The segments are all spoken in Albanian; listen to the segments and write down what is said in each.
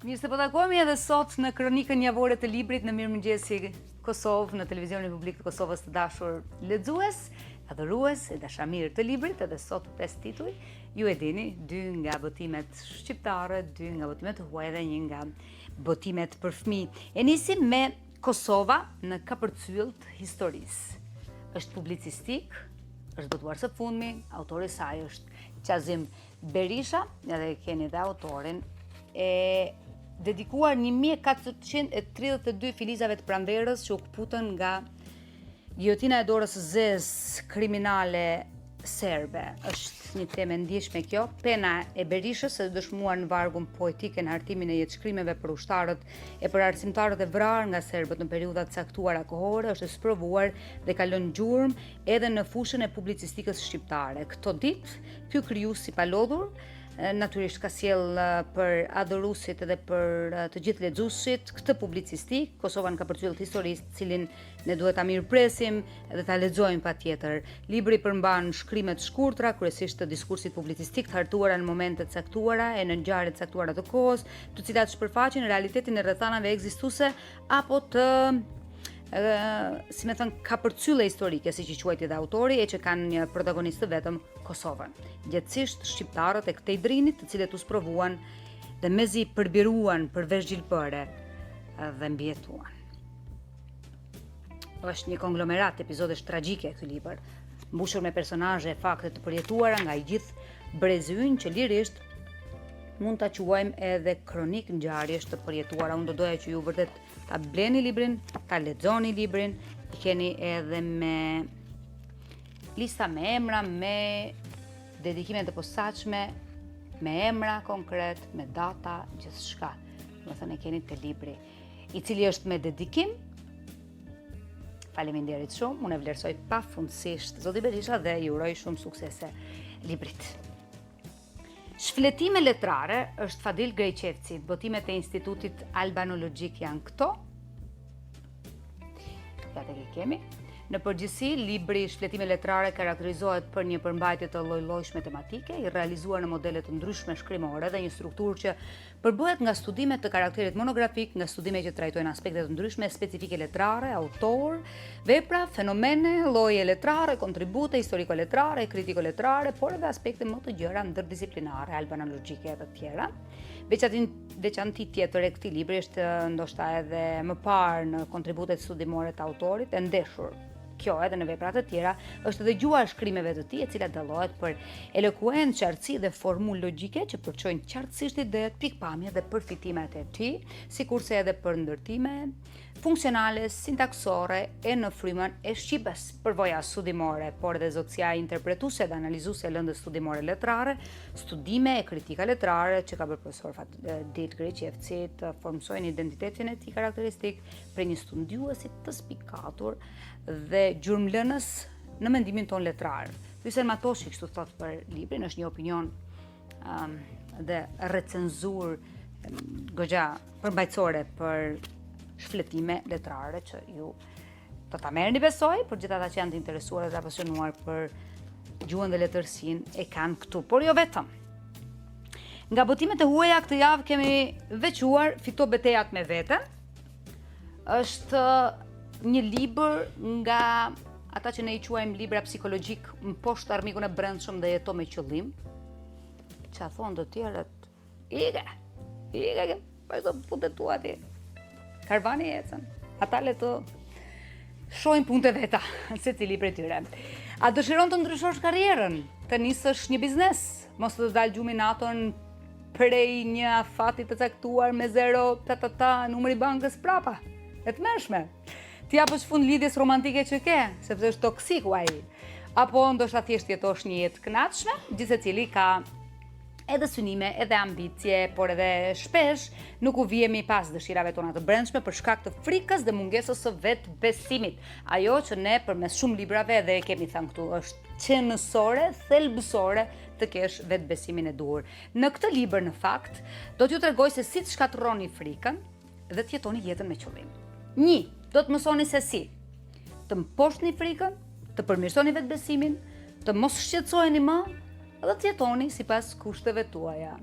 Mirë se po takohemi edhe sot në kronikën javore të librit në Mirëmëngjesi Kosovë, në Televizionin Publik të Kosovës të dashur lexues, adhurues e dashamirë të librit, edhe sot 5 tituj, ju e dini, dy nga botimet shqiptare, dy nga botimet të huaja dhe një nga botimet për fëmijë. E nisim me Kosova në kapërcyell të historisë. Është publicistikë, është botuar së fundmi, autori i saj është Qazim Berisha, edhe keni dhe autorin, e dedikuar 1432 filizave të pranverës që u këputën nga gijotina e dorës së zezë kriminale serbe. Është një temë e ndjeshme kjo. Pena e Berishës e dëshmuar në vargun poetik e në hartimin e jetëshkrimeve për ushtarët e për arsimtarët e vrarë nga serbët në periudha të caktuara kohore është e sprovuar dhe ka lënë gjurmë edhe në fushën e publicistikës shqiptare. Këto ditë, ky krijues i palodhur, natyrisht ka sjellë për adhuruesit edhe për të gjithë lexuesit këtë publicistikë, Kosova në kapërcyell të historisë, të cilin ne duhet ta mirëpresim dhe ta lexojmë patjetër. Libri përmban shkrime të shkurtra, kryesisht të diskursit publicistik të hartuara në momente të caktuara e në ngjarje të caktuara të kohës, të cilat shpërfaqin realitetin e rrethanave ekzistuese apo të si me thënë, kapërcyelle historike, siç i quajti dhe autori, e që kanë një protagonist të vetëm, Kosovën. Gjegjësisht, shqiptarët e këtej Drinit, të cilët u sprovuan dhe mezi përbiruan për vesh gjilpëre dhe mbijetuan. Është një konglomerat epizodesh tragjike ky libër, mbushur me personazhe e fakte të përjetuara nga i gjithë brezi ynë që lirisht mund ta quajmë edhe kronikë ngjarjesh të përjetuara. Unë do doja që ju vërtet ta bleni librin, ta lexoni librin, i keni edhe me lista me emra, me dedikime të posaçme, me emra konkret, me data, gjithçka. Domethënë e keni te libri, i cili është me dedikim. Faleminderit shumë, unë e vlerësoj pafundësisht zoti Berisha dhe i uroj shumë suksese librit. Shfletime letrare është Fadil Grejçevci, botimet e Institutit Albanologjik janë këto. Ja tek e kemi. Në përgjithësi, libri Shfletime letrare karakterizohet për një përmbajtje të lloj-llojshme tematike, i realizuar në modele të ndryshme shkrimore dhe një strukturë që Përbëhet nga studime të karakterit monografik, nga studime që trajtojnë aspekte të ndryshme specifike letrare, autorë, vepra, fenomene, lloje letrare, kontribute historiko-letrare, kritiko-letrare, por edhe aspekte më të gjera ndërdisiplinare, albanologjike e të tjera. Veçanti tjetër e këtij libri është ndoshta edhe më parë në kontributet studimore të autorit e ndeshur kjo edhe në vepra të tjera, është edhe gjuha e shkrimeve të tij, e cila dallohet për elokuencë, qartësi dhe formulë logjike që përçojnë qartësisht idetë, pikëpamjet dhe përfitimet e tij, sikurse edhe për ndërtime funksionale, sintaksore e në frymën e shqipes, përvoja studimore, por edhe zotësia interpretuese dhe analizuese e lëndës studimore letrare, studime e kritika letrare që ka bërë profesor Fadil Grejçevci të formësojnë identitetin e tij karakteristik prej një studiuesi të spikatur dhe gjurmëlënës në mendimin tonë letrar. Hysen Matoshi kështu thotë për librin, është një opinion um, dhe recenzurë um, goxha përmbajtësore për shfletime letrare që ju do ta merrni besoj, për gjithë ata që janë të interesuar dhe të apasionuar për gjuhën dhe letërsinë e kanë këtu, por jo vetëm. Nga botimet e huaja këtë javë kemi veçuar Fito betejat me veten, Është një libër nga ata që ne i quajmë libra psikologjikë, mposht armikun e brendshëm dhe jeto me qëllim. Ça thonë të tjerët? Ike, ike, ike, vazhdo punët e tua ti. Karvani ecën. Ata le të shohin punët e veta, secili prej tyre. A dëshiron të ndryshosh karrierën, të nisësh një biznes, mos të të dalë gjumi natën prej një afati të caktuar me zero, ta ta ta, numri i bankës prapa. E tmerrshme. T'i japësh fund lidhjes romantike që ke, sepse është toksik ai. Apo ndoshta thjesht jetosh një jetë të kënaqshme, gjithsecili ka edhe synime, edhe ambicie, por edhe shpesh nuk u vihemi pas dëshirave tona të brendshme për shkak të frikës dhe mungesës së vetëbesimit. Ajo që ne përmes shumë librave edhe e kemi thënë këtu është qenësore, thelbësore të kesh vetëbesimin e duhur. Në këtë libër në fakt, do t'ju tregoj se si të shkatërroni frikën dhe të jetoni jetën me qëllim. 1. Do të mësoni se si të mposhtni frikën, të përmirësoni vetëbesimin, të mos shqetësoheni më dhe të jetoni sipas kushteve tuaja.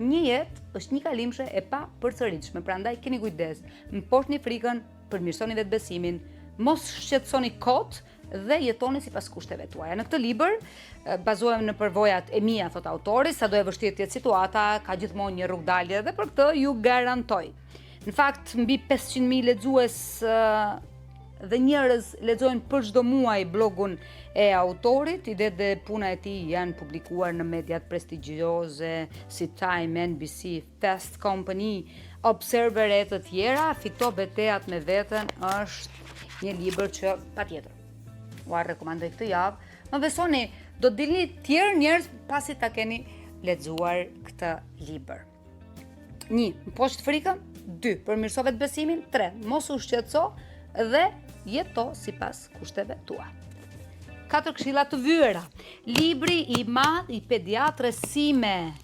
Një jetë është njëkalimshe e papërsëritshme, prandaj keni kujdes, mposhtni frikën, përmirësoni vetëbesimin, mos shqetësoni kot dhe jetoni sipas kushteve tuaja. Në këtë libër bazohem në përvojat e mia, thotë autori, sado e vështirë të jetë situata, ka gjithmonë një rrugëdalje dhe për këtë ju garantoj. Në fakt, mbi 500.000 lexues dhe njerëz lexojnë për çdo muaj blogun e autorit, idetë dhe puna e tij janë publikuar në mediat prestigjioze si Time, NBC, Fast Company, Observer e të tjera, Fito betejat me veten është një libër që patjetër ua rekomandoj këtë javë. Më besoni, do të dilni tjerë njerëz pasi ta keni lexuar këtë libër. 1. Mposht frikën. 2. Përmirëso vetëbesimin. 3. Mos u shqetëso dhe jeto sipas kushteve tua. 4 këshilla të vyera. Libri i madh i pediatres sime.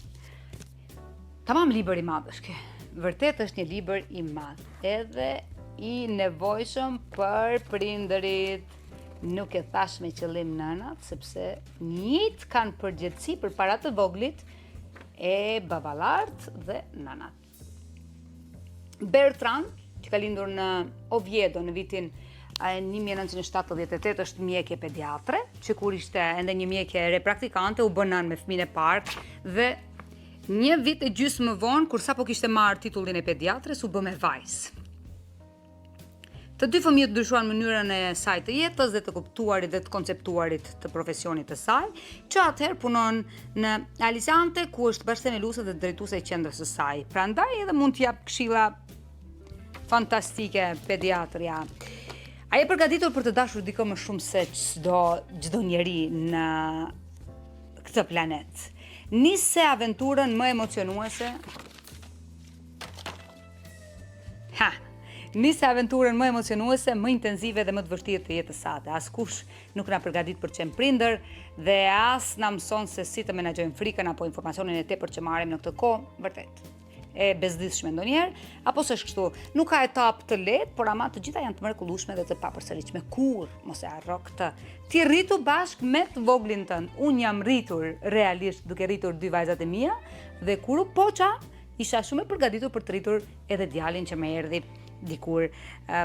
Tamam libër i madh është ky. Vërtet është një libër i madh, edhe i nevojshëm për prindërit. Nuk e thashë me qëllim nënat, sepse njëjtë kanë përgjegjësi përpara të voglit e baballarët dhe nënat. Bertrand, që ka lindur në Oviedo në vitin 1978 është mjeke pediatre, që kur ishte ende një mjeke e re praktikante, u bë nënë me fëmijën e parë dhe një vit e gjysmë më vonë, kur sapo kishte marrë titullin e pediatres, u bë me vajzë. Të dy fëmijët ndryshuan mënyrën e saj të jetës dhe të kuptuarit dhe të konceptuarit të profesionit të saj, që atëherë punon në Alicante, ku është bashkëthemeluese dhe drejtuese e qendrës së saj. Prandaj edhe mund të japë këshilla fantastike pediatrja. A je përgatitur për të dashur dikë më shumë se çdo çdo njeri në këtë planet? Nise aventurën më emocionuese Ha! Nise aventurën më emocionuese, më intensive dhe më të vështirë të jetës sate. Askush nuk na përgatit për të qenë prindër dhe as na mëson se si të menaxhojmë frikën apo informacionin e tepërt që marrim në këtë kohë, vërtet e bezdisshme ndonjëherë, apo s'është kështu. Nuk ka etapë të lehtë, por ama të gjitha janë të mrekullueshme dhe të papërsëritshme. Kurrë mos e harro këtë. Ti rritu bashkë me të voglin tënd. Unë jam rritur realisht duke rritur dy vajzat e mia dhe kur u poqa, Isha shumë e përgatitur për të rritur edhe djalin që më erdhi dikur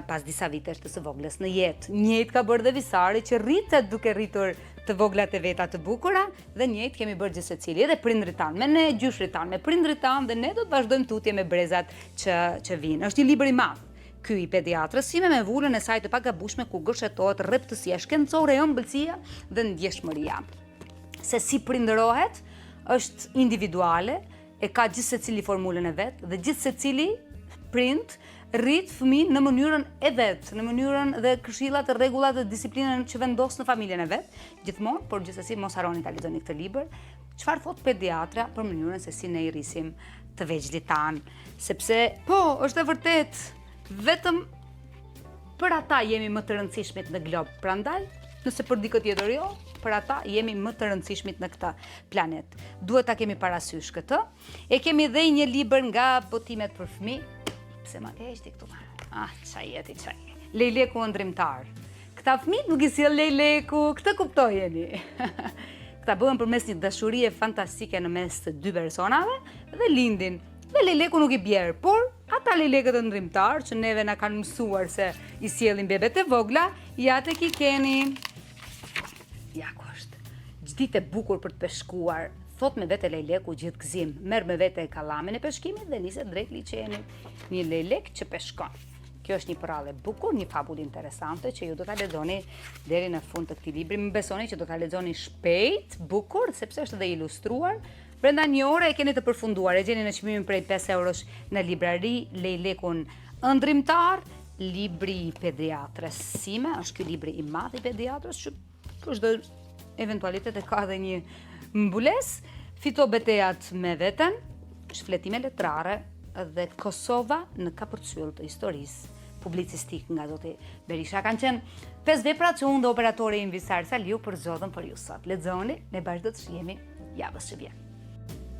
pas disa vitesh të së voglës në jetë. Njëjtë ka bërë dhe Visari që rritet duke rritur të voglat e veta të bukura dhe njëjtë kemi bërë gjithsecili, edhe prindërit tanë, me ne gjyshërit tanë, me prindërit tanë dhe ne do të vazhdojmë tutje me brezat që që vijnë. Është një libër i madh ky i pediatrës sime me vulën e saj të pagabushme ku gërshetohet rreptësia shkencore, ëmbëlsia dhe ndjeshmëria. Se si prindërohet është individuale, E ka gjithsecili formulën e vet dhe gjithsecili prind rrit fëmijën në mënyrën e vet, në mënyrën dhe këshillat, rregullat dhe disiplinën që vendos në familjen e vet, gjithmonë, por gjithsesi mos harroni ta lexoni këtë libër. Çfarë thotë pediatra për mënyrën se si ne i rrisim të vegjlit tanë, sepse po, është e vërtetë, vetëm Për ata jemi më të rëndësishmit në glob, prandaj, nëse për dikë tjetër jo, për ata jemi më të rëndësishmit në këtë planet. Duhet ta kemi parasysh këtë. E kemi dhe një libër nga botimet për fëmijë. Pse ma ke heqti këtu? Ah, ça jeti, ça. Lejleku ëndërrimtar. Këta fëmijë nuk i sjell lejleku, këtë kuptojeni. Këta bëhen përmes një dashurie fantastike në mes të dy personave dhe lindin. Dhe lejleku nuk i bjerë, por ata lejlekët ëndërrimtarë që neve na kanë mësuar se i sjellin bebet e vogla, ja tek i keni. Ja ku është. Ç'ditë e bukur për të peshkuar, thotë me vete lejleku gjithë gëzim. Merr me vete kallamin e peshkimit dhe niset drejt liqenit. Një lejlek që peshkon. Kjo është një përrallë e bukur, një fabul interesante që ju do ta lexoni deri në fund të këtij libri. Më besoni që do ta lexoni shpejt, bukur, sepse është edhe ilustruar Brenda një ore e keni të përfunduar, e gjeni në çmimin prej 5 eurosh në librari Lejlekun Ëndërrimtar, libri i pediatres sime, është ky libri i madh i pediatres që për çdo eventualitet e ka edhe një mbulesë, fito betejat me veten, shfletime letrare dhe Kosova në kapërcyell të historisë publicistikë nga zoti Berisha. Kanë qenë pesë veprat që unë dhe operatori im Visar Saliu përzgjodhëm për ju sot. Lexoni, ne bashkë do të shihemi javës që vjen.